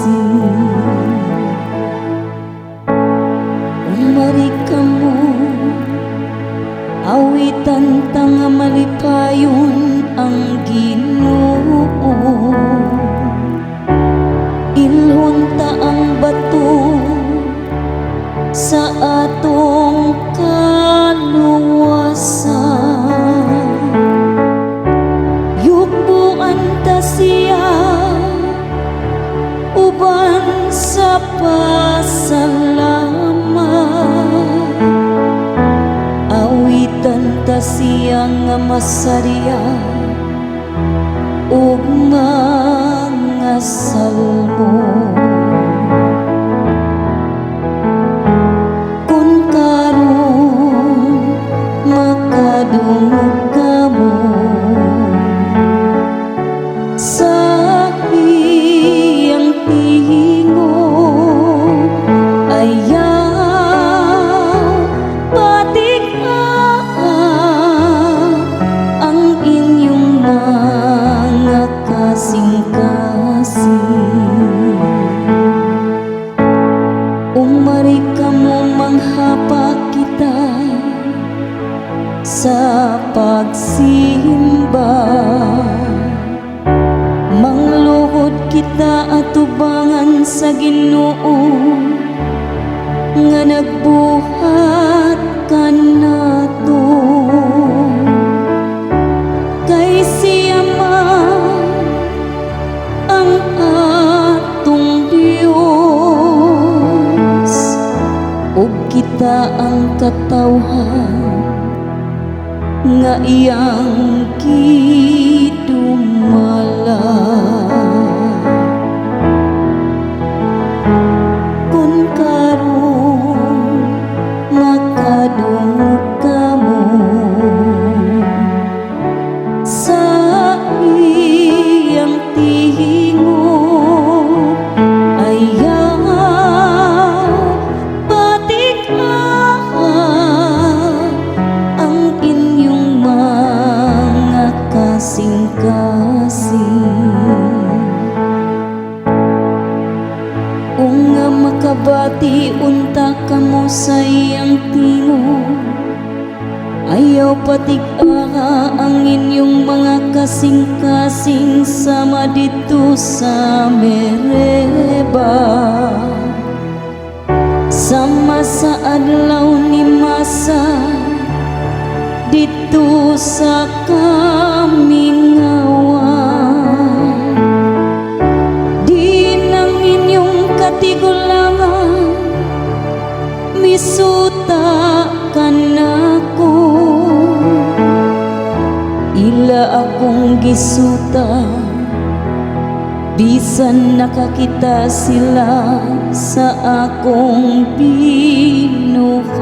Kasing-kasing. Umari kamo, awitan ta nga malipayon ang Ginoo. Ilhon ta ang bato sa atong kaluwasan. Yugbuan ta siya uban sa pasalamat. Awitan ta siya nga masarya ug mga salmo. Kun karon makadungog kamo sa iyang tingog, ayaw patig-a ang inyong mga kasing-kasing. Umari kamo, manghapak kita sa pagsimba. Mangluhod kita atubangan sa Ginoo nga nagbuhat kanato. Kay siya man ang atong Dios ug kita ang katawhan nga iyang gidumala. Kun karon makadungog kamo sa iyang tingog, ayaw patig-a ang inyong mga kasing-kasing. O nga makabati unta kamo sa iyang tingog, ayaw patig-a ang inyong mga kasing-kasing sama didto sa Meriba, sama sa adlaw ni Masa didto sa kamingawan. Diin ang inyong katigulangan misuta kanako, ila akong gisuta bisan nakakita sila sa akong binuhatan.